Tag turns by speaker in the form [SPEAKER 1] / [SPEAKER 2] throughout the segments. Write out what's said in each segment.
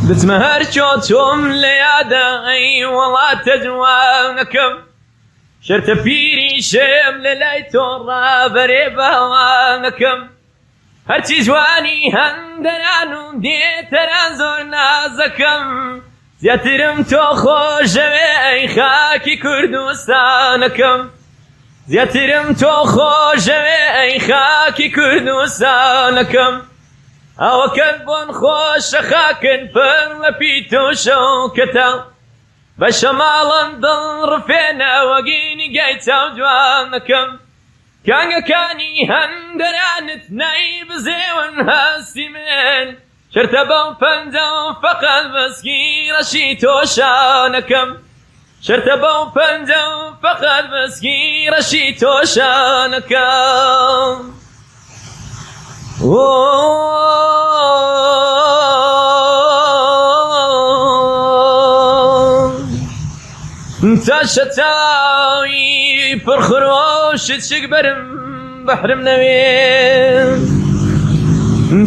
[SPEAKER 1] دەچمە هەر کوێ تۆم لە یادە ئەی وڵاتە جوانەکەم. شەرتە پیریشم لە لای تۆ ڕابەرێ باوانەکەم. هەرچی جوانی هەندەران و دێتەران زۆر نازەکەم. زیاترم تۆ خۆشەوێ ئەی خاکی کوردستانەکەم. زیاترم تۆ خۆشەوێ ئەی خاکی کوردستانەکەم. ئاوەکەت بۆن خۆشە خاکت پڕ لە پیت و شەوکەتە. بە شەماڵم دڵ ڕفێنە وەگی نیگای چاو جوانەکەم. کانگەکانی هەندەرانت نایبزێون هەستی من. شەرتە بەو پەنجە و فەقەت بەسکی ڕەشی تۆ شانەکەم. شەرتە بەو پەنجە و فەقەت بەسکی ڕەشی تۆ شانەکەم. تاشە چاوی پڕ خرۆشت شک بەرم بەحرم نەوێ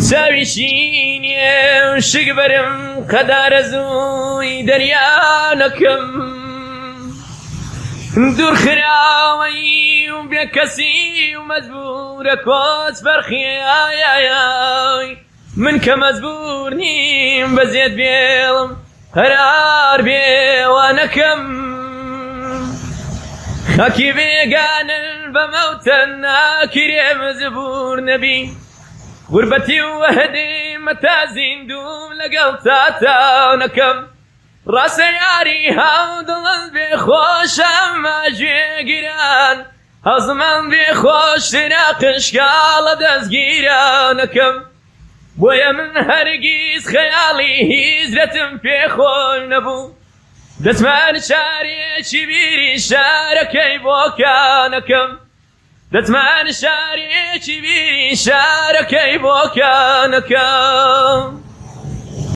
[SPEAKER 1] چاوی شینێ و شک بەرم قەدارە زووی دەریا نەکەم دوور خراوەی و بێکەسی و مەجبوورە کۆچ بەرخیای من کە مەجبوور نیم بەجێت بێڵم قەرار بێ وا نەکەم خاکی بێگانن بە مەوتە ناکرێ مەجبوور نەبی غوربەتی و وەهدی مەتا زیندووم لەگەڵ تاتا نەکەم ڕاستە یاری هاودڵت بێ خۆشە ئەمما گوێگران هەزمم بێ خۆشترە قشکاڵە دەستگیرانەکەم بۆیە من هەرگیز خەیاڵی هیجرەتم پێ خۆش نەبوو دەچمە هەر شارێکی بیری شارەکەی بۆکانەکەم دەچمە هەر شارێکی بیری شارەکەی بۆکانەکەم.